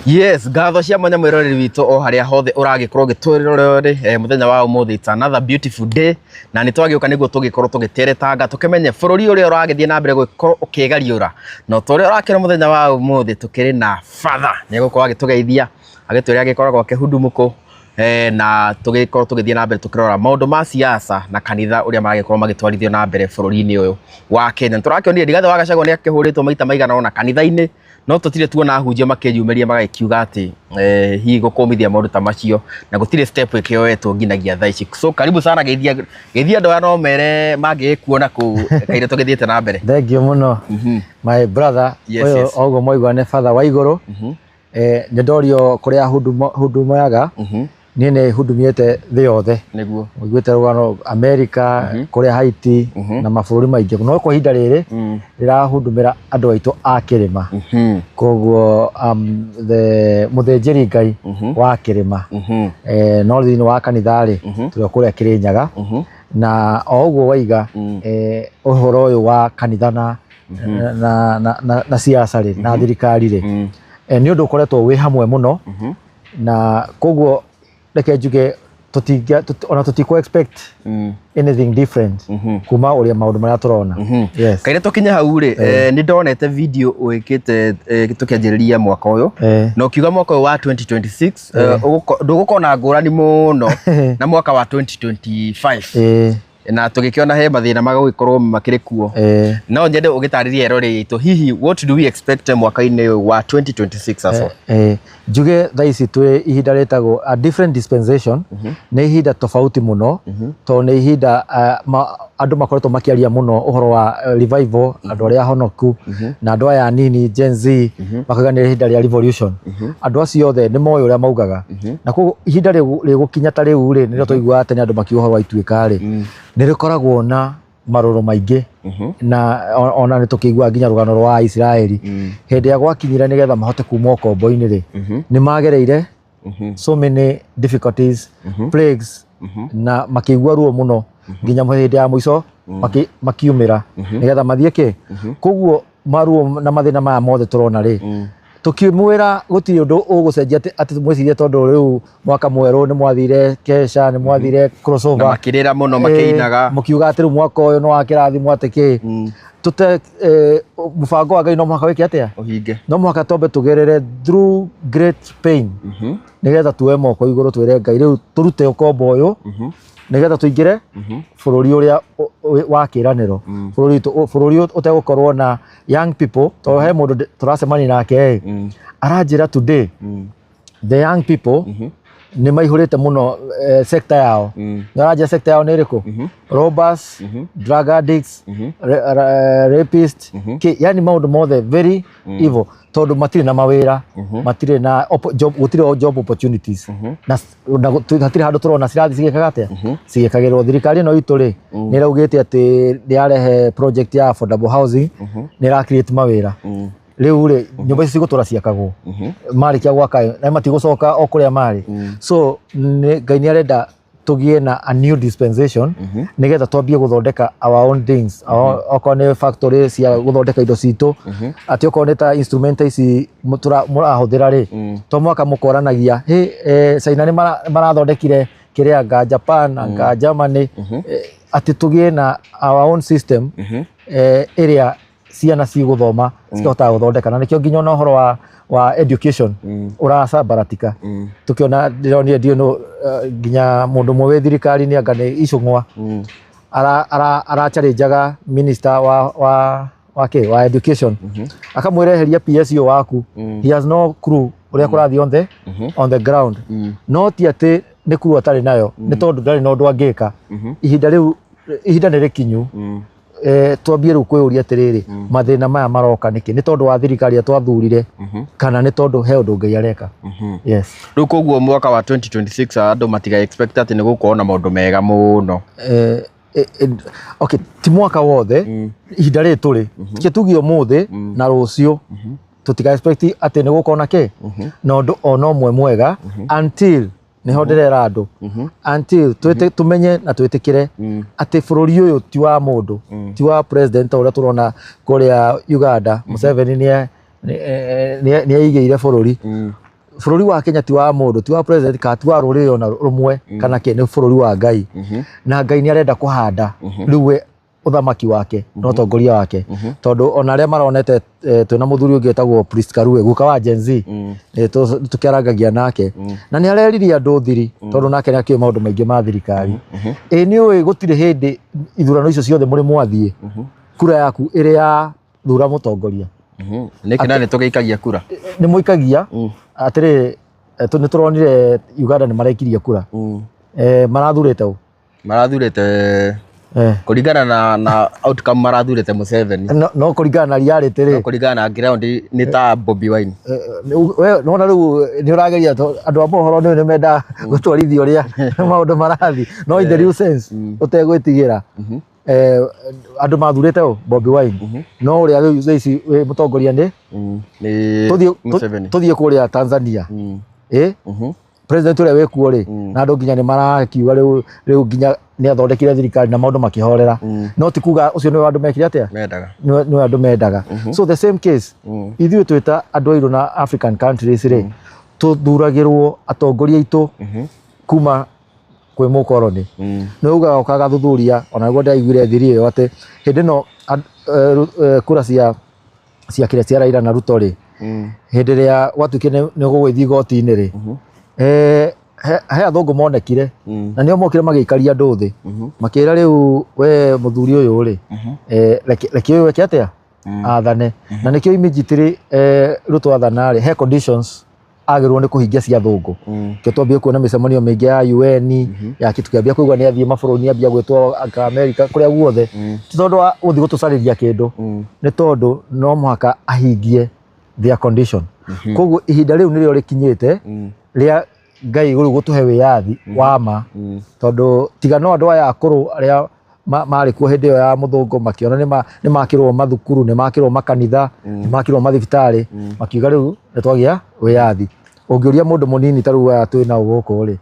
Yes, ngatho cia mwanya mwĩroreri witũ o harĩa hothe ũragĩkorwo ũgĩtwĩrorera mũthenya wa ũmũthĩ. It's another beautiful day, na nĩ twagĩũka nĩguo tũgĩkorwo tũgĩteretanga tũkĩmenye bũrũri ũrĩa ũragĩthiĩ na mbere gũgĩkorwo ũkĩgariũra. Na ta ũrĩa ũrakĩona, mũthenya wa ũmũthĩ tũkĩrĩ na father, nĩ egũkorwo agĩtũgeithia, agĩtwĩra agĩkoragwo akĩhudumu kũ, na tũgĩkorwo tũgĩthiĩ na mbere tũkĩrora maũndũ ma siasa na kanitha ũrĩa maragĩkorwo magĩtwarithio na mbere bũrũri-inĩ ũyũ wa Kenya. Nĩ tũrakĩonire Rigathĩ wa Gachagua nĩ akĩhũrĩtwo maita maigana ũna kanitha-inĩ, no tũtirĩ tuona ahunjia makĩyumĩria magagĩkiuga atĩ hihi gũkũmithia maũndũ ta macio, na gũtirĩ step ĩkĩoetwo nginyagia thaa ici. So karibu sana, geithia geithia andũ aya no mere mangĩgĩkuona kũu kaire tũgĩthiĩte na mbere. Thank you mũno, my brother. Ũyũ oguo mwaigua nĩ father wa igũrũ. Nĩ ndorio kũrĩa hundumaga. Niĩ nĩ hundumiĩte thĩ yothe. Mũiguĩte rũgano America, kũrĩa Haiti na mabũrũri maingĩ, no kwa ihinda rĩrĩ rĩrahundumĩra andũ aitũ a kĩrĩma. Koguo the mũthĩnjĩri Ngai wa kĩrĩma. No thĩinĩ wa kanitha rĩ, tũrĩ o kũrĩa Kĩrĩnyaga. Na o ũguo waiga, ũhoro ũyũ wa kanitha na siasa rĩ, na thirikari rĩ, nĩ ũndũ ũkoretwo wĩ hamwe mũno. Na koguo reke njuge tũtingĩa ona tũtikũ expect anything different kuma ũrĩa maũndũ marĩa tũrona. Yes. Kaire tũkinye hau rĩ, nĩ ndonete video wĩkĩte tũkĩanjĩrĩria mwaka ũyũ, na ũkiuga mwaka ũyũ wa 2026 ndũgũkorwo na ngũrani mũno na mwaka wa 2025, na tũgĩkĩona he mathĩna magũgĩkorwo makĩrĩ kuo. No nyende ũgĩtarĩrie eroreri aitũ, hihi what do we expect mwaka-inĩ ũyũ wa 2026 aco? Njuge thaa ici twĩ ihinda rĩtagwo a different dispensation. Nĩ ihinda tofauti mũno, tondũ nĩ ihinda andũ makoretwo makĩaria mũno ũhoro wa revival, andũ arĩa honoku na andũ aya anini, Gen Z, makauga nĩ ihinda rĩa revolution. Andũ acio othe nĩ moĩ ũrĩa maugaga, na koguo ihinda rĩgũkinya ta rĩu rĩ, nĩrĩo twaiguaga tene andũ makiuga ũhoro wa ituĩka rĩ, nĩ rĩkoragwo na marũrũ maingĩ. Na ona nĩ tũkĩiguaga nginya rũgano rwa Isiraeli hĩndĩ ĩrĩa gwakinyire nĩgetha mahote kuma ũkombo-inĩ rĩ, nĩ magereire so many difficulties, plagues, na makĩigua ruo mũno nginya hĩndĩ ya mũico makiumĩra nĩgetha mathiĩ kĩ. Koguo maruo na mathĩna maya mothe tũrona rĩ, tũkĩmwĩra gũtirĩ ũndũ ũgũcenjia atĩ mwĩcirie tondũ rĩu mwaka mwerũ nĩ mwathire kesha, nĩ mwathire crossover, na makĩrĩra mũno makĩinaga. Mũkiuga atĩ rĩu mwaka ũyũ nĩ wa kĩrathimo, atĩ kĩ, tũte mũbango wa Ngai no mũhaka wĩke atĩa? Ũhinge. No mũhaka twambe tũgerere through great pain nĩgetha tuoe moko igũrũ twĩre Ngai rĩu tũrute ũkombo ũyũ nĩgetha tũingĩre bũrũri ũrĩa wa kĩĩranĩro, bũrũri witũ, bũrũri ũtegũkorwo na young people. Tondũ he mũndũ tũracemania nake ĩ, aranjĩra today the young people nĩ maihũrĩte mũno sector yao. Nĩ aranjĩra sector yao nĩ ĩrĩkũ? Robbers, drug addicts, rapist, yani maũndũ mothe very evil, tondũ matirĩ na mawĩra, matirĩ na job, gũtirĩ job opportunities, na hatirĩ handũ tũrona cirathi cigĩkaga atĩa, cigĩkagĩrwo. Thirikari ĩno itũ rĩ, nĩ ĩraugĩte atĩ nĩ yarehe project ya affordable housing, nĩ ĩra create mawĩra. Rĩu rĩ, nyũmba ici cigũtũra ciakagwo, marĩkia gwaka na matigũcoka o kũrĩa marĩ. So Ngai nĩ arenda tũgĩe na a new dispensation nĩgetha twambie gũthondeka our own things. Okorwo nĩ factory cia gũthondeka indo citũ, atĩ okorwo nĩ ta instrument ici mũrahũthĩra rĩ, to mwaka mũkoranagia hĩ, China nĩ marathondekire kĩrĩa, anga Japan, anga Germany, atĩ tũgĩe na our own system ĩrĩa ciana cigũthoma cikahotaga gũthondeka. Na nĩkĩo nginya ona ũhoro wa education ũracambaratika. Tũkĩona, ndĩronire ndiũ no nginya mũndũ ũmwe wĩ thirikari-inĩ, anga nĩ Icũng'wa, arachallengaga minister wa kĩ wa education, akamwĩra eheria PS ũyũ waku, he has no clue ũrĩa kũrathiĩ on the ground. No ti atĩ nĩ clue atarĩ nayo, nĩ tondũ ndarĩ na ũndũ angĩka. Ihinda rĩu, ihinda nĩ rĩkinyu twambie rĩu kwĩyũria atĩrĩrĩ, mathĩna maya maroka nĩkĩ? Nĩ tondũ wa thirikari ĩrĩa twathurire, kana nĩ tondũ he ũndũ Ngai areka? Yes. Rĩu koguo mwaka wa 2026 andũ matiga expect atĩ nĩ gũkorwo na maũndũ mega mũno. Okay, ti mwaka wothe. Ihinda rĩrĩ tũrĩ tike tuge ũmũthĩ na rũciũ, tũtiga expect atĩ nĩ gũkorwo na kĩ na ũndũ ona ũmwe mwega, until nĩho ndĩrera andũ, until tũmenye na twĩtĩkĩre atĩ bũrũri ũyũ ti wa mũndũ, ti wa president, ta ũrĩa tũrona kũrĩa Uganda, Museveni nĩ eigĩire bũrũri. Bũrũri wa Kenya ti wa mũndũ, ti wa president kana ti wa rũrĩrĩ ona rũmwe kana kĩ, nĩ bũrũri wa Ngai. Na Ngai nĩ arenda kũhanda rĩu we ũthamaki wake na ũtongoria wake, tondũ ona arĩa maronete twĩna mũthuri ũngĩ wĩtagwo Priest Karue, guka wa Gen Z, tũkĩarangagia nake na nĩ areririe andũ thiri, tondũ nake nĩ akĩũĩ maũndũ maingĩ ma thirikari. Ĩ nĩ ũĩ gũtirĩ hĩndĩ ithurano icio ciothe mũrĩ mwathiĩ kura yaku ĩrĩ ya thura mũtongoria. Nĩkĩ na nĩ tũgĩikagia kura? Nĩ mũikagia atĩrĩrĩ, nĩ tũronire Uganda nĩ maraikirie kura. Marathurĩte ũ? Marathurĩte kũringana na outcome, marathurĩte Museveni. No kũringana na reality rĩ? No kũringana na ground nĩ ta Bobi Wine. We nona rĩu nĩ ũrageria, andũ a mohoro nĩ mendaga gũtwarithia ũrĩa maũndũ marathiĩ, no in the real sense ũtegwĩtigĩra, andũ mathurĩte ũ? Bobi Wine. No ũrĩa rĩu thaa ici wĩ mũtongoria nĩ Nĩ tũthiĩ Museveni. Tũthiĩ kũrĩa Tanzania, ĩ president ũrĩa wĩkuo rĩ, na andũ nginya nĩ marakiuga rĩu nginya nĩ athondekire thirikari na maũndũ makĩhorera, no ti kuga ũcio nĩwe andũ mekire atĩa? Mendaga. Nĩwe andũ mendaga. So the same case, ithuĩ twĩta andũ airũ na African countries rĩ, tũthuragĩrwo atongoria aitũ kuma kwĩ mũkoroni. Nĩ ugaga ũkagathuthuria, ona nĩguo ndĩraiguire thiri ĩyo atĩ hĩndĩ ĩno kura cia kĩrĩa cia Raila na Ruto rĩ, hĩndĩ ĩrĩa gwatuĩkire nĩ gũgĩthiĩ igoti-inĩ rĩ, he athũngũ monekire na nĩo mokire magĩikaria andũ thĩ, makĩra rĩu we mũthuri ũyũ rĩ, reke ũyũ eke atĩa, athane. Na nĩkĩo immediately Ruto athana rĩ, he conditions agĩrĩirwo nĩ kũhingia cia athũngũ. Kĩo twambie kuona mĩcemanio mĩingĩ ya UN ya kĩ, tũkĩambia kũigua nĩ athiĩ mabũrũri, nĩ ambia gwĩtwo anga America, kũrĩa guothe, ti tondũ wa gũthiĩ gũtũcarĩria kĩndũ, nĩ tondũ no mũhaka ahingie their condition. Koguo ihinda rĩu nĩrĩo rĩkinyĩte rĩa Ngai rĩu gũtũhe wĩyathi wa ma, tondũ tiga no andũ aya akũrũ arĩa marĩ kuo hĩndĩ ĩyo ya mũthũngũ makĩona nĩ makĩrwo mathukuru, nĩ makĩrwo makanitha, nĩ makĩrwo mathibitarĩ, makiuga rĩu nĩ twagĩa wĩyathi. Ũngĩũria mũndũ mũnini ta rĩu aya twĩ nao gũkũ rĩ,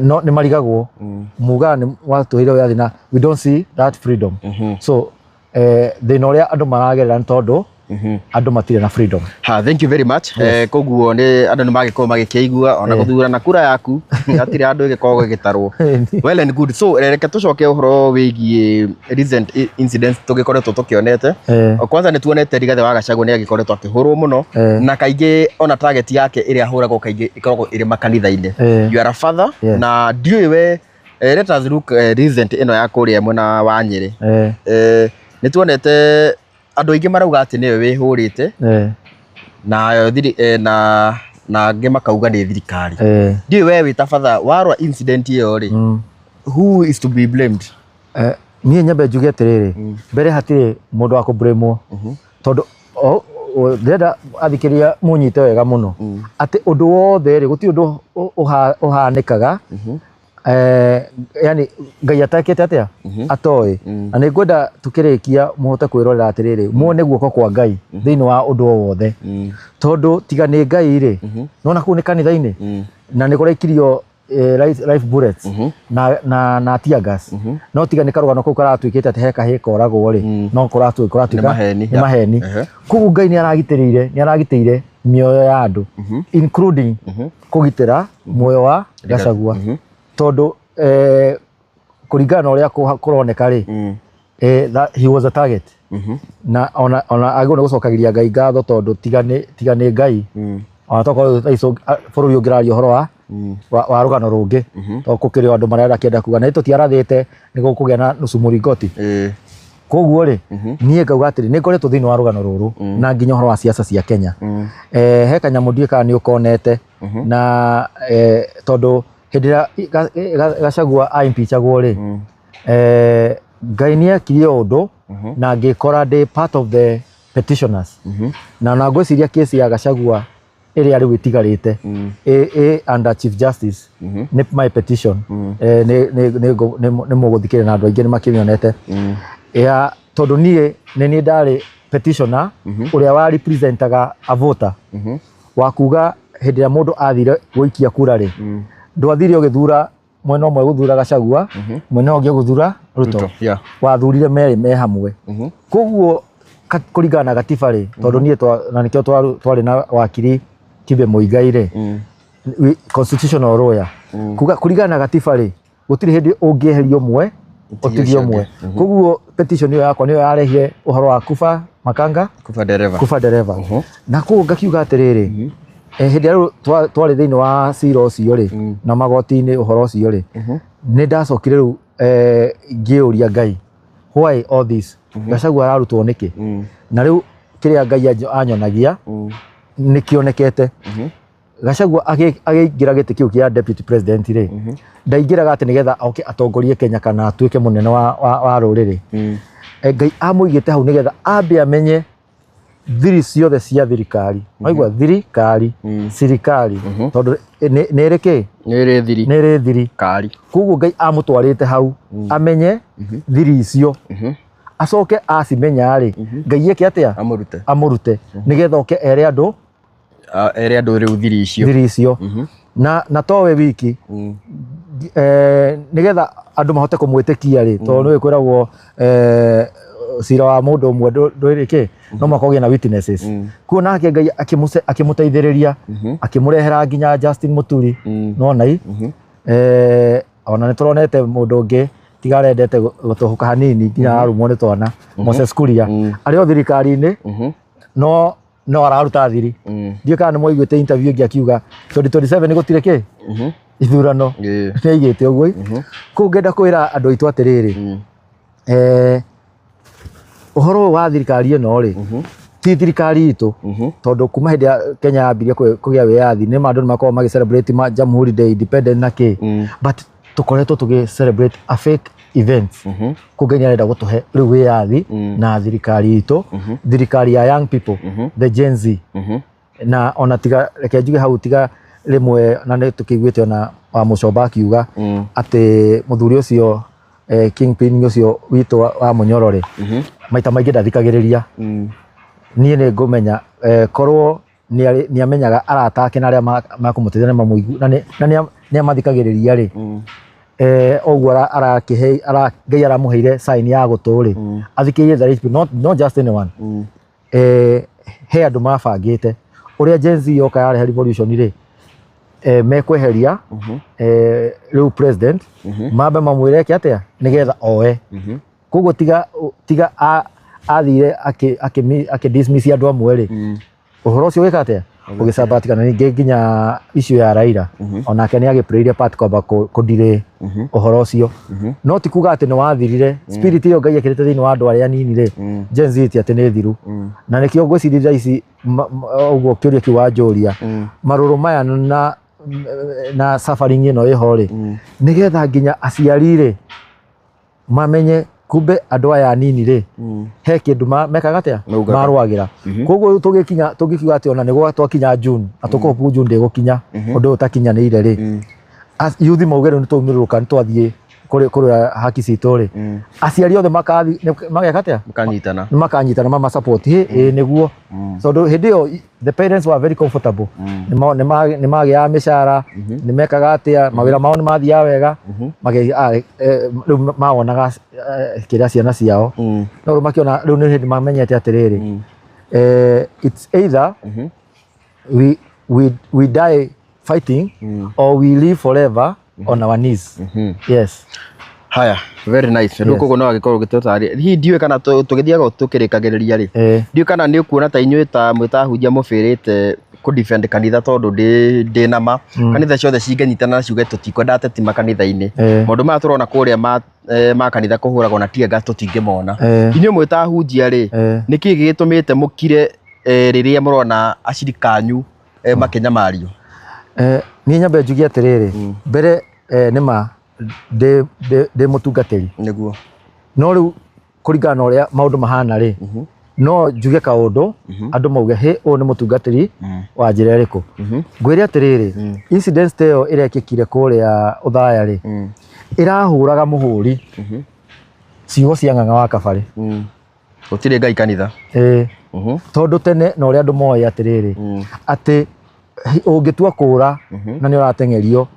no nĩ marigagwo mugaga nĩ watũheire wĩyathi na we don't see that freedom. So thĩna ũrĩa andũ maragerera nĩ tondũ andũ matirĩ na freedom. Ha, thank you very much. Koguo nĩ andũ nĩ magĩkorwo magĩkĩigua ona gũthurana kura yaku hatirĩ andũ ĩgĩkoragwo ĩgĩtarwo. Well and good. So reke tũcoke ũhoro wĩgiĩ recent incidents tũgĩkoretwo tũkĩonete. Kwanza nĩ tuonete Rigathĩ wa Gachagua nĩ agĩkoretwo akĩhũrwo mũno, na kaingĩ ona target yake ĩrĩa ahũragwo kaingĩ ĩkoragwo ĩrĩ makanitha-inĩ. You are a father. Na ndiũĩ we, let us look recent ĩno ya kũrĩa mwena wa Nyĩrĩ. Nĩ tuonete andũ aingĩ marauga atĩ nĩwe wĩhũrĩte na na angĩ makauga nĩ thirikari. Ndiũĩ we wĩ ta father, warora incident ĩyo rĩ, who is to be blamed? Niĩ nyambe njuge atĩrĩrĩ, mbere hatirĩ mũndũ wa kũblamwo, tondũ ndĩrenda athikĩrĩria mũnyite wega mũno atĩ ũndũ wothe rĩ, gũtirĩ ũndũ ũhanĩkaga yani Ngai atekĩte atĩa atoĩ. Na nĩ ngwenda tũkĩrĩkia mũhote kwĩrorera atĩrĩrĩ, muone guoko kwa Ngai thĩinĩ wa ũndũ o wothe, tondũ tiga nĩ Ngai rĩ, nona kũu nĩ kanitha-inĩ na nĩ kũraikirio live bullets na tear gas, no tiga nĩ karũgano kau karatuĩkĩte atĩ he kahĩĩ koragwo rĩ, no kũratuĩka Nĩ maheni. Nĩ maheni. Koguo Ngai nĩ aragitĩrĩire, nĩ aragitĩire mĩoyo ya andũ, including kũgitĩra muoyo wa Gachagua, tondũ kũringana na ũrĩa kũroneka rĩ, he was a target. Na ona agĩrĩirwo nĩ gũcokagĩria Ngai ngatho, tondũ tiga nĩ Ngai, ona tokorwo thaa ici bũrũri ũngĩraria ũhoro wa rũgano rũngĩ, tondũ gũkĩrĩ o andũ marenda kĩenda kuga na tũtiarathĩte nĩ gũkũgĩa na nusu mũringoti. Koguo rĩ, niĩ ngauga atĩrĩ, nĩ ngoretwo thĩinĩ wa rũgano rũrũ na nginya ũhoro wa siasa cia Kenya. He kanyamũ ndiũĩ kana nĩ ũkonete na tondũ hĩndĩ ĩrĩa Gachagua aimpeachagwo rĩ, Ngai nĩ ekire ũndũ na ngĩkora ndĩ part of the petitioners, na ngwĩciria kesi ya Gachagua ĩrĩa rĩu ĩtigarĩte ĩ under Chief Justice nĩ my petition. Nĩ mũgũthikĩrĩria na andũ aingĩ nĩ makĩmĩonete ya tondũ niĩ nĩ niĩ ndarĩ petitioner ũrĩa wa representaga a voter wa kuga hĩndĩ ĩrĩa mũndũ athire gũikia kura rĩ, ndwathire ũgĩthura mwena ũmwe gũthura Gachagua, mwena ũngĩ gũthura Ruto. Ruto, yeah. Wathurire merĩ me hamwe. Koguo kũringana na gatiba rĩ, tondũ niĩ na nĩkĩo twarĩ na wakiri Kibe Muigai rĩ, Constitutional lawyer kuga kũringana na gatiba rĩ, gũtirĩ hĩndĩ ũngĩeheria ũmwe ũtigie ũcio ũmwe. Koguo petition ĩyo yakwa nĩyo yarehire ũhoro wa kuba makanga, Kuba dereva. Kuba dereva. Na koguo ngakiuga atĩrĩrĩ, hĩndĩ ĩrĩa rĩu twarĩ thĩinĩ wa cira ũcio rĩ, na magoti-inĩ ũhoro ũcio rĩ, nĩ ndacokire rĩu ngĩũria Ngai, why all this? Gachagua ararutwo nĩkĩ? Na rĩu kĩrĩa Ngai anyonagia nĩ kĩonekete. Gachagua agĩingĩra gĩtĩ kĩu kĩa deputy president rĩ, ndaingĩraga atĩ nĩgetha oke atongorie Kenya kana atuĩke mũnene wa rũrĩrĩ. Ngai amũigĩte hau nĩgetha ambe amenye thiri ciothe cia thirikari. Waigua thirikari, sirikari, tondũ nĩ ĩrĩ kĩ? Nĩ ĩrĩ thiri. Nĩ ĩrĩ thiri. Kari. Koguo Ngai amũtwarĩte hau amenye thiri icio, acoke acimenya rĩ, Ngai eke atĩa? Amũrute. Amũrute nĩgetha oke ere andũ. Ere andũ rĩu thiri icio. Thiri icio. Na towe wiki, nĩgetha andũ mahote kũmwĩtĩkia rĩ, tondũ nĩũĩ kwĩragwo cira wa mũndũ ũmwe ndũrĩ kĩ, no mũhaka ũgĩe na witnesses. Kuo nake Ngai akĩmũteithĩrĩria, akĩmũrehera nginya Justin Muturi. Nona i ona nĩ tũronete mũndũ ũngĩ tiga arendete gũtũhũka hanini nginya ararumwo nĩ twana, Moses Kuria, arĩ o thirikari-inĩ, no araruta thiri. Ndiũĩ kana nĩ mwaiguĩte interview ĩngĩ akiuga 2027 gũtirĩ kĩ ithurano. Nĩ aigĩte ũguo. Kũu ngenda kwĩra andũ aitũ atĩrĩrĩ, ũhoro ũyũ wa thirikari ĩno rĩ, ti thirikari itũ, tondũ kuma hĩndĩ ya Kenya yambirie kũgĩa wĩyathi, nĩ ma andũ nĩ makoragwo magĩ celebrate ma Jamhuri Day, independent na kĩ, but tũkoretwo tũgĩ celebrate a fake events. Kũu Ngai nĩ arenda gũtũhe rĩu wĩyathi na thirikari itũ, thirikari ya young people, the Gen Z. Na ona tiga, reke njuge hau, tiga rĩmwe na nĩ tũkĩiguĩte ona wa Mũcomba akiuga atĩ mũthuri ũcio, kingpin ũcio witũ wa Mũnyoro rĩ, maita maingĩ ndathikagĩrĩria. Niĩ nĩ ngũmenya, korwo nĩ amenyaga arata ake na arĩa makũmũteithia nĩ mamũigu na nĩ amathikagĩrĩria rĩ, ũguo arakĩhe Ngai aramũheire sign ya gũtũ rĩ, athikĩrĩrie the right people, not just anyone. He andũ mabangĩte ũrĩa Gen Z yoka yarehe revolution rĩ, mekweheria rĩu president, mambe mamwĩre eke atĩa nĩgetha oe. Koguo tiga athire akĩ dismiss andũ amwe rĩ, ũhoro ũcio ũgĩka atĩa? Ũgĩcambatika. Na ningĩ nginya issue ya Raila, onake nĩ agĩplayire part kwamba kũdelay ũhoro ũcio, no ti kuga atĩ nĩ wathirire. Spirit ĩyo Ngai ekĩrĩte thĩinĩ wa andũ arĩa anini rĩ, Gen Z, ti atĩ nĩ thiru. Na nĩkĩo ngwĩciria thaa ici ũguo kĩũria kĩu wanjũria, marũrũ maya na suffering ĩno ĩho rĩ, nĩgetha nginya aciari rĩ mamenye kumbe andũ aya anini rĩ, he kĩndũ mekaga atĩa? Maugaga. Marũagĩra. Koguo rĩu tũgĩkinya, tũngĩkiuga atĩ ona nĩgwo twakinya June, na tũkũhope June ndĩgũkinya ũndũ ũyũ ũtakinyanĩire rĩ, youth mauge rĩu nĩtwaumĩrũrũka, nĩtwathiĩ kũrũa haki citũ rĩ, aciari othe makathi mageka atĩa? Makanyitana. Nĩ makanyitana mama support hĩ ĩ nĩguo, tondũ hĩndĩ ĩyo the parents were very comfortable. Nĩ magĩaga mĩcara, nĩ mekaga atĩa, mawĩra mao nĩ mathiaga wega, rĩu mawonaga kĩrĩa ciana ciao, no rĩu makĩona rĩu nĩ hĩndĩ mamenyete atĩrĩrĩ, it's either we die fighting or we live forever on our knees. Yes. Haya, very nice. Rĩu koguo no agĩkorwo ũgĩtũtarĩria, hihi ndiũĩ kana tũgĩthiaga tũkĩrĩkagĩrĩria rĩ, ndiũĩ kana nĩ ũkuona ta inyuĩ ta mwĩ ta ahunjia mũbĩrĩte kũ defend kanitha, tondũ ndĩ na ma kanitha ciothe cingĩnyitana na ciuge tũtikwenda ateti makanitha-inĩ, maũndũ maya tũrona kũrĩa ma kanitha kũhũragwo na tear gas tũtingĩmona. Inyuĩ mwĩ ta ahunjia rĩ, nĩkĩ gĩgĩtũmĩte mũkire rĩrĩa mũrona acirika anyu makĩnyamario? Niĩ nyambe njuge atĩrĩrĩ, mbere, nĩ ma ndĩ mũtungatĩri, no rĩu kũringana na ũrĩa maũndũ mahana rĩ, no njuge kaũndũ andũ mauge hĩ, ũyũ nĩ mũtungatĩri wa njĩra ĩrĩkũ? Ngwĩre atĩrĩrĩ, incident ta ĩyo ĩrekĩkire kũrĩa Othaya rĩ, ĩrahũraga mũhũri ciugo cia Ng'ang'a wa Kabarĩ. Gũtirĩ Ngai kanitha. Ĩĩ. Tondũ tene na ũrĩa andũ moĩ atĩrĩrĩ, atĩ Ũngĩtua kũra na nĩ ũrateng'erio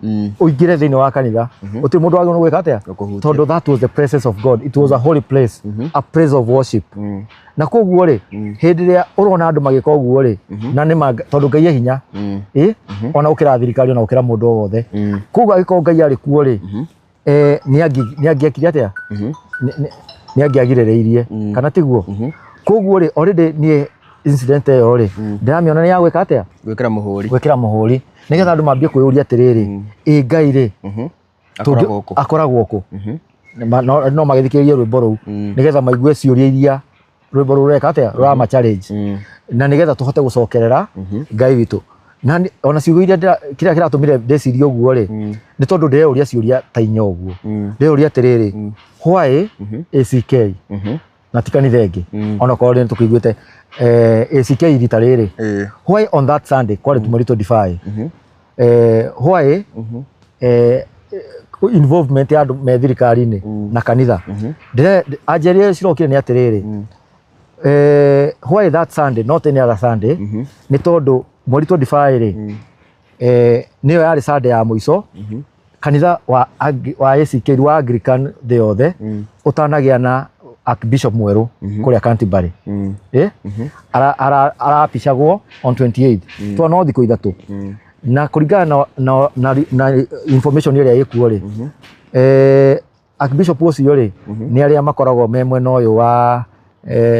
ũingĩre thĩinĩ wa kanitha, gũtirĩ mũndũ wagĩrĩirwo nĩ gwĩka atĩa? Gũkũhutia. Tondũ that was the presence of God. It was a holy place, a place of worship. Na koguo rĩ, hĩndĩ ĩrĩa ũrona andũ magĩka ũguo rĩ, na nĩ ma, tondũ Ngai e hinya ĩ ona gũkĩra thirikari, ona gũkĩra mũndũ o wothe. Koguo angĩkorwo Ngai arĩ kuo rĩ, nĩ angĩekire atĩa? Nĩ angĩagirĩrĩirie, kana tiguo? Koguo rĩ, already niĩ incident ĩyo rĩ, ndĩramĩona nĩ ya gwĩka atĩa? Gwĩkĩra mũhũri. Gwĩkĩra mũhũri, nĩgetha andũ mambie kwĩyũria atĩrĩrĩ, ĩ Ngai rĩ Akoragwo kũ? Akoragwo kũ? No magĩthikĩrĩrie rwĩmbo rũu nĩgetha maigue ciũria iria rwĩmbo rũu rũreka atĩa, rũrama challenge, na nĩgetha tũhote gũcokerera Ngai witũ. Na ona ciugo iria kĩrĩa kĩratũmire ndĩcirie ũguo rĩ, nĩ tondũ ndĩreyũria ciũria ta inya ũguo. Ndĩreyũria atĩrĩrĩ, why ACK na ti kanitha ĩngĩ? Onakorwo nĩ tũkĩiguĩte ACK rita rĩrĩ, why on that Sunday kwarĩ mweri 25? Why involvement ya andũ me thirikari-inĩ na kanitha? Anja iria cirokire nĩ atĩrĩrĩ, why that Sunday, not any other Sunday? Nĩ tondũ mweri 25 rĩ, nĩyo yarĩ Sunday ya mũico kanitha wa ACK, wa Anglican thĩ yothe, ũtanagĩa na Archbishop mwerũ kũrĩa Canterbury. Arapicagwo on 28, tondũ no thikũ 3, na kũringana na information ĩrĩa ĩkuo rĩ, Archbishop ũcio rĩ, nĩ arĩa makoragwo me mwena ũyũ wa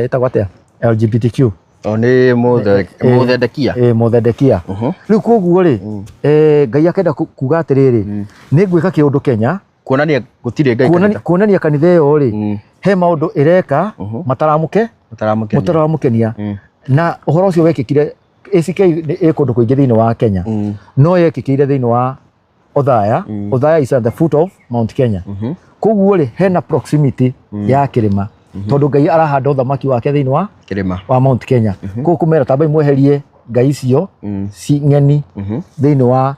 ĩtagwo atĩa, LGBTQ. O nĩ mũthendekia. Mũthendekia. Rĩu koguo rĩ, Ngai akenda kuga atĩrĩrĩ, nĩ ngwĩka kĩũndũ Kenya Kuonania gũtirĩ Ngai kuonania kanitha. Kuonania kanitha ĩyo rĩ, he maũndũ ĩreka mataramũke Mataramũkenia. Mataramũkenia. Na ũhoro ũcio wekĩkire ACK nĩ ĩ kũndũ kũingĩ thĩinĩ wa Kenya, no yekĩkĩire thĩinĩ wa Othaya. Othaya is at the foot of Mount Kenya. Koguo rĩ, hena proximity ya kĩrĩma, tondũ Ngai arahanda ũthamaki wake thĩinĩ wa kĩrĩma wa Mount Kenya. Koguo kũmera tambai mweherie ngai icio ci ng'eni thĩinĩ wa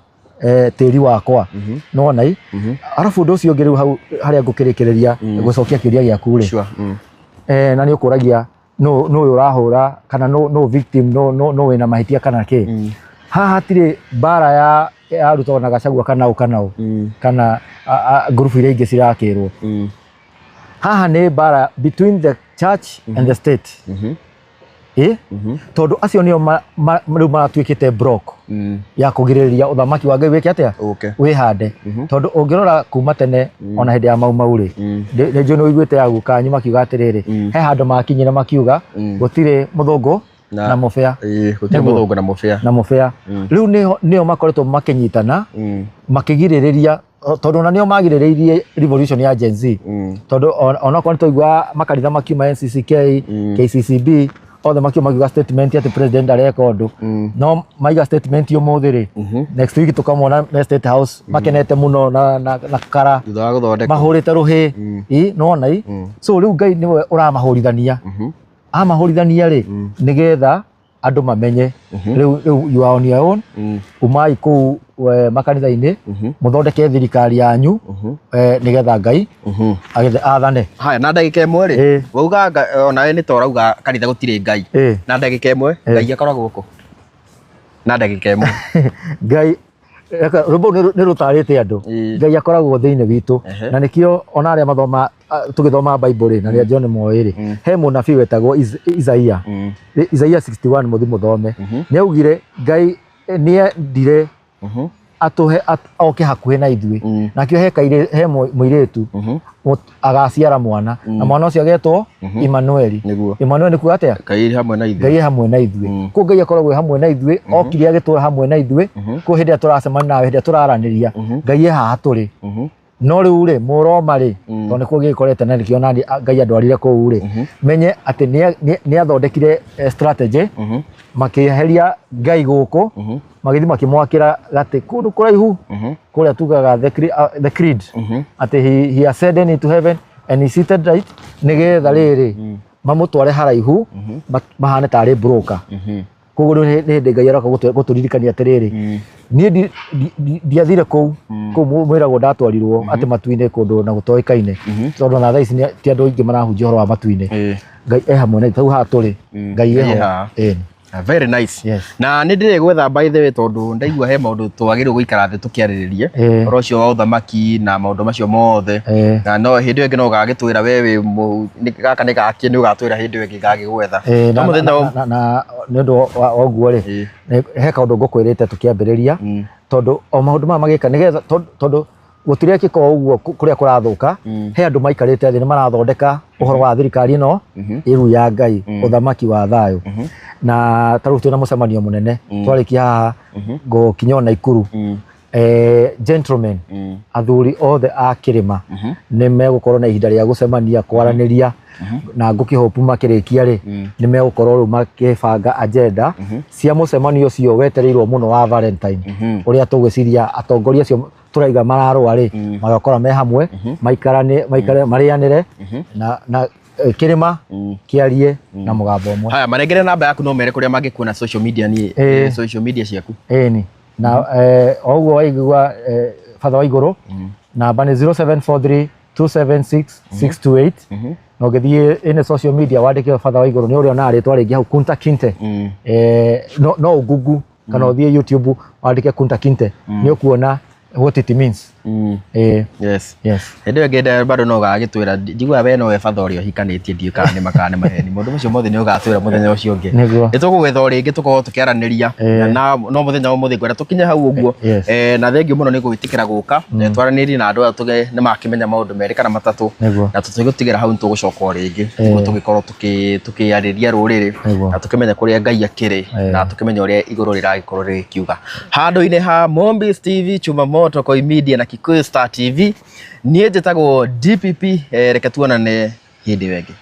tĩri wakwa. Nĩwona i arabu ũndũ ũcio ũngĩ rĩu hau harĩa ngũkĩrĩkĩrĩria gũcokia kĩũria gĩaku rĩ, na nĩ ũkũragia nũ nũ ũyũ ũrahũra kana nũ victim, nũ wĩna mahĩtia kana kĩ. Haha hatirĩ mbara ya Ruto na Gachagua kana ũ kana ũ kana ngurubu iria ingĩ cirakĩrwo. Haha nĩ mbara between the church and the state, ĩ tondũ acio nĩo rĩu maratuĩkĩte block ya kũgirĩrĩria ũthamaki wa Ngai wĩke atĩa? Ũke. Wĩhande. Tondũ ũngĩrora kuma tene, ona hĩndĩ ya Mau Mau rĩ, nĩ njũĩ nĩ ũiguĩte ya guka anyu makiuga atĩrĩrĩ, he handũ makinyire makiuga gũtirĩ mũthũngũ na mũbĩa. Gũtirĩ Nĩguo. Mũthũngũ na mũbĩa. Na mũbĩa. Rĩu nĩo makoretwo makĩnyitana makĩgirĩrĩria, tondũ ona nĩo magirĩrĩirie revolution ya Gen Z, tondũ onokorwo nĩ twaigua makanitha makiuma, NCCK, KCCB, othe makiuma makiuga statement atĩ president areka ũndũ, no maiga statement ũmũthĩ rĩ, next week tũkamona me State House makenete mũno na kara thutha wa gũthondekwo mahũrĩte rũhĩ i nona i. So rĩu Ngai nĩwe ũramahũrithania, amahũrithania rĩ, nĩgetha andũ mamenye rĩu you are on your own. Umai kũu makanitha-inĩ, mũthondeke thirikari yanyu, nĩgetha Ngai agĩthe athane. Haya, na ndagĩka 1 rĩ, wauga onawe nĩ ta ũrauga kanitha gũtirĩ Ngai. Na ndagĩka 1, Ngai akoragwo kũ? Na ndagĩka 1. Ngai rwĩmbo rũu nĩ rũtarĩte andũ. Ngai akoragwo thĩinĩ witũ. Na nĩkĩo ona arĩa mathoma, tũgĩthoma Bible rĩ, na rĩa John moĩ rĩ, he mũnabii wetagwo Isaia. Isaia 61, mũthi mũthome. Nĩ augire Ngai nĩ endire atũhe oke hakuhĩ na ithuĩ. Nakĩo he he mũirĩtu agaciara mwana, na mwana ũcio agetwo Emmanueli. Emmanuel nĩ kuga atĩa? Ngai hamwe na ithuĩ. Ngai hamwe na ithuĩ. Koguo Ngai akoragwo hamwe na ithuĩ, okire agĩtũra hamwe na ithuĩ. Koguo hĩndĩ ĩrĩa tũracemania nawe, hĩndĩ ĩrĩa tũraranĩria, Ngai e haha tũrĩ. No rĩu rĩ, mũroma rĩ, tondũ nĩkuo gĩkorete na nĩkĩo nani Ngai andwarire kũu rĩ, menye atĩ nĩ athondekire strategy, makĩeheria Ngai gũkũ, magĩthiĩ makĩmwakĩra gatĩ kũndũ kũraihu kũrĩa tugaga the creed, atĩ he ascended into heaven and he seated right, nĩgetha rĩrĩ mamũtware haraihu, mahane tarĩ broker. Koguo rĩu nĩ hĩndĩ Ngai aroka gũtũririkania atĩrĩrĩ, niĩ ndiathire kũu kũu mwĩragwo ndatwarirwo atĩ matu-inĩ kũndũ na gũtoĩkaine, tondũ ona thaa ici ti andũ aingĩ marahunjia ũhoro wa matu-inĩ. Ngai e hamwe na ithuĩ hau haha tũrĩ. Ngai Ngai eho. E haha. Ĩĩ. Ah, very nice. Yes. Na nĩ ndĩrĩ gwetha, by the way, tondũ ndaigua he maũndũ twagĩrĩirwo gũikara thĩ tũkĩarĩrĩrie ũhoro ũcio wa ũthamaki na maũndũ macio mothe. Na no hĩndĩ ĩyo ĩngĩ no ũgagĩtwĩra we wĩ gaka nĩ gakĩ, nĩ ũgatwĩra hĩndĩ ĩyo ĩngĩ ngagĩgwetha. No mũthenya na nĩ ũndũ wa ũguo rĩ, he kaũndũ ngũkwĩrĩte tũkĩambĩrĩria, tondũ o maũndũ maya magĩka nĩgetha tondũ gũtirekĩka o ũguo kũrĩa kũrathũka. He andũ maikarĩte thĩ, nĩ marathondeka ũhoro wa thirikari ĩno ĩru ya Ngai, ũthamaki wa thayũ. Na ta rĩu twĩna mũcemanio mũnene twarĩkia haha, ngũkinya o Naikuru. Gentlemen, athuri othe a kĩrĩma nĩ megũkorwo na ihinda rĩa gũcemania kwaranĩria, na ngũkĩhopu makĩrĩkia rĩ, nĩ megũkorwo rĩu makĩbanga agenda cia mũcemanio ũcio wetereirwo mũno wa Valentine, ũrĩa tũgwĩciria atongoria acio tũraiga mararũa rĩ, magakora me hamwe, maikarane, maikare, marĩanĩre na kĩrĩma kĩarie na mũgambo ũmwe. Haya, manengere namba yaku, no mere kũrĩa mangĩkuona social media ni social media ciaku. Ĩni, na o ũguo waigua batha wa igũrũ, namba nĩ 0743 276 628, na ũngĩthiĩ ĩnĩ social media wandĩke batha wa igũrũ, nĩ ũrĩonaga rĩtwa rĩngĩ hau, Kunta Kinte. No ũngungu kana ũthiĩ YouTube wandĩke Kunta Kinte, nĩ ũkuona what it means. Yes. Yes. Hĩndĩ ĩyo ĩngĩ bado no ũgagĩtwĩra, njiguaga we nowe batha ũrĩa ũhikanĩtie, ndiũĩ kana nĩ ma kana nĩ maheni, maũndũ macio mothe nĩ ũgatwĩra mũthenya ũcio ũngĩ. Nĩguo. Nĩ tũgũgwetha o rĩngĩ tũkorwo tũkĩaranĩria. Na no mũthenya wa ũmũthĩ ngwenda tũkinye hau ũguo. Na thengiũ mũno nĩ gwĩtĩkĩra gũka twaranĩrie na andũ aya, tũge nĩ makĩmenya maũndũ merĩ kana matatũ. Na tũtigũtigĩra hau, nĩ tũgũcoka o rĩngĩ nĩguo tũgĩkorwo tũkĩarĩria rũrĩrĩ na tũkĩmenya kũrĩa Ngai akĩrĩ na tũkĩmenya ũrĩa igũrũ rĩragĩkorwo rĩgĩkiuga. Handũ-inĩ ha Mombis TV, Chuma Moto, Koi Media na Kikuyu Star TV, niĩ njĩtagwo DPP. Reke tuonane hĩndĩ ĩyo ĩngĩ.